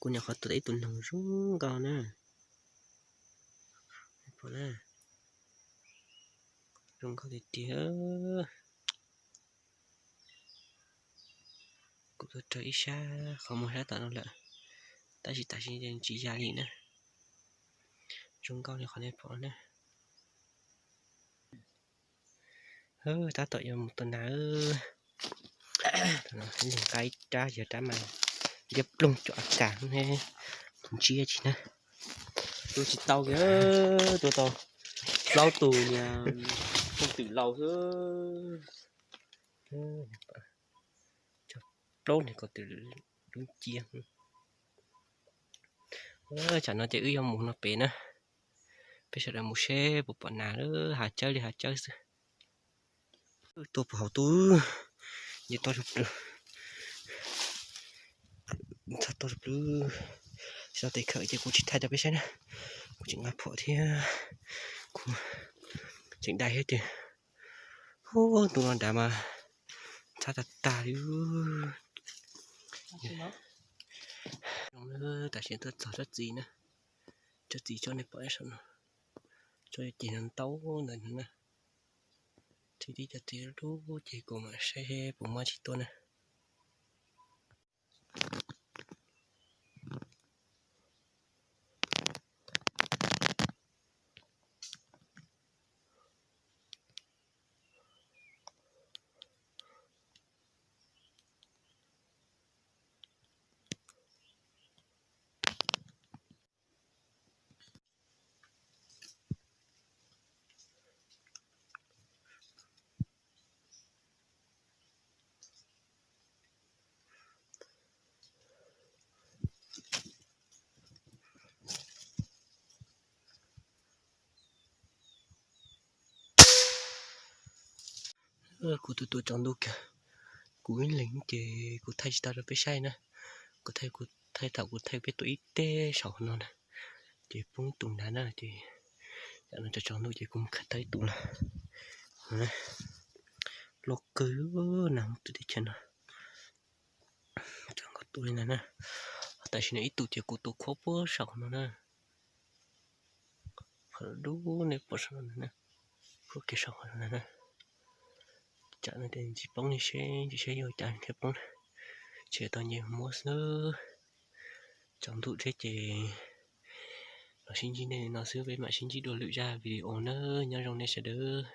Kuv nyuam qhuav tuaj tau ib tug noog zoo nkauj na. Pom na, zoo nkauj tiag tiag. Kuv tuaj raws ib sab qhov muag sab tom no lawm, tab sis tam sim tsis ya li na. Zoo nkauj li qhov nej pom na. Tab tom yuav mus tua nas. Nqa ib rab, yog rab mas ntiab ploog cov a kas ne, ntsiab tsis na. Tua tsis tau kiag, tua tau plaub tus niag kooj twm laus xwb. Cov plaub niag kooj twm dub nciab. Tsam no ces wb yuav mus no pem na, peb sawv daws mus seb puas pom nas lawm, hav tsawb li hav tsawb xwb. Tua puag hauv tuaj, nce toj zog plwg, txog toj zog plwg. Tsis tau tes khawm ces kuv tsis thaij rau peb saib na, kuv tseem nqa phom thiab, kuv tseem dai thiab ces, hu, tus no nrad mas ntxhab tag tag li. Tam sim tuaj txog tsob txiv na, tsob txiv tsob nej pom saum no, tsob ceg no ntau ntawd na. Tsis tib cov txiv lub ces kuv mam saib seb puas muaj tsis tuaj na. Kuv tus tua tsaus ntuj kiag, kuv ib leeg ces kuv thaij tsis tau rau peb saib na. Kuv thaij, kuv thaij thaum kuv thaij peb tua ib teg saum no na, ces poob tus nrad na ces, no tsaus ntuj ces kuv mus khaws tau ib tus lawm. Loj kawg na, tus teb chaws no tsaus nkaus tus li ntag na. Tam sim no ib tus ces kuv tua khuab puag saum no na. Qhov dub nej pom saum no na, khuab kiag saum qhov no na. Tsam no ces tsis poob li seb, tsis seb yuav cas thiaj poob na. Tsis tau nce muab xwb. Tsaus ntuj thiab ces los sib ntsib nej li no xwb, peb mam sib ntsib dua lwm zaj video na. Nyob zoo nej sawv daws.